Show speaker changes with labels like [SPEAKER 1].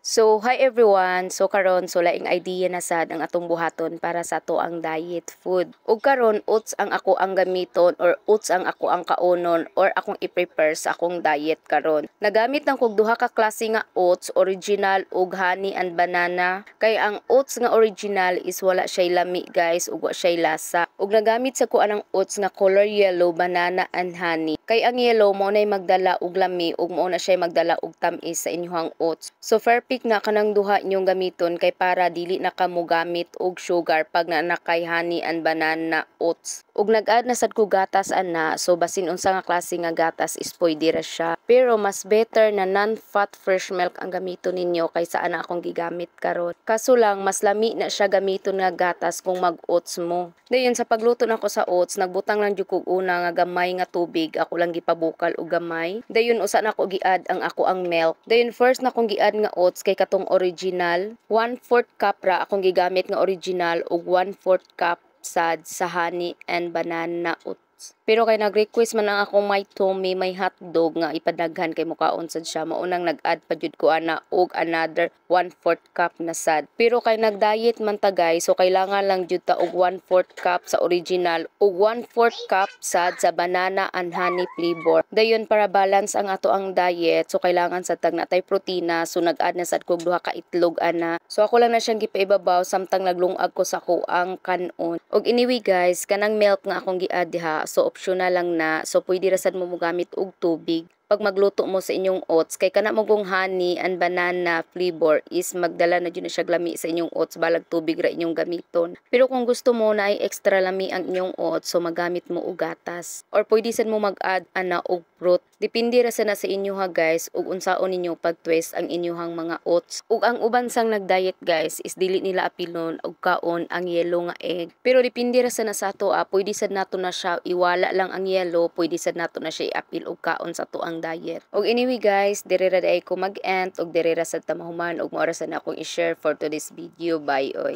[SPEAKER 1] So, hi everyone! So karon, so laing idea na sad ang atong buhaton para sa ato ang diet food. Ug karon, oats ang ako ang gamiton or oats ang ako ang kaonon or akong i-prepare sa akong diet karon. Nagamit lang kog duha ka klase nga oats, original ug honey and banana. Kay ang oats nga original is wala siya'y lami, guys, ug wa siya'y lasa. Ug nagamit sa ko anang oats nga color yellow, banana and honey. Kay ang yellow mao nay magdala og lami ug mao na siya'y magdala og tam-is sa inyong oats. So perfect na kanang duha inyong gamiton kay para dili na ka mogamit og sugar pag naa na kay honey and banana oats. Ug nag-add na sad ko gatas ana, so basin unsa nga klase nga gatas is pwede ra siya. Pero mas better na non-fat fresh milk ang gamiton ninyo kaysa ana akong gigamit karon. Kaso lang mas lami na siya gamiton nga gatas kung mag-oats mo. Dayon sa pagluto nako sa oats, nagbutang lang jud kog una nga gamay nga tubig, ako lang gipabukal og gamay. Dayon usa nako gi-add ang ako ang milk. Dayon first na akong gi-add nga oats kay katong original. 1/4 cup ra akong gigamit nga original ug 1/4 cup sad sa honey and banana oats. Pero kay nag-request man ang akong my tummy, may hotdog nga ipadaghan kay mukaon sad siya, mao nang nag-add pa jud ko ana og another 1/4 cup na sad. Pero kay nag-diet man ta, guys, so kailangan lang jud ta og 1/4 cup sa original ug 1/4 cup sad sa banana and honey flavor. Dayon para balance ang ato ang diet, so kailangan sad tag natay protina, so nag-add na sad kog duha ka itlog ana. So ako lang na siyang gipaibabaw samtang naglungag ko sa akoang kanon. Og anyway guys, kanang milk nga akong gi-add diha, so optional lang na. So pwede ra sad mo mogamit og tubig pag magluto mo sa inyong oats kay kana mo kung honey and banana flavor is magdala na jud na siya lami sa inyong oats balag tubig ra inyong gamiton. Pero kung gusto mo na ay extra lami ang inyong oats, so magamit mo og gatas or pwede sad mo mag-add ana og fruit. Depende ra sa na sa inyo ha, guys, ug unsaon ninyo pag-twist ang inyong mga oats. Ug ang uban sang nag-diet, guys, is dili nila apilon og kaon ang yellow nga egg. Pero depende ra sa na sa ato ah, pwede sad nato na siya iwala lang ang yellow, pwede sad nato na siya iapil og kaon sa atoang diet. Og anyway guys, diri ra diay ko mag-end ug diri ra sad ta mahuman ug mao ra sad na akong i-share for today's video. Bye oy.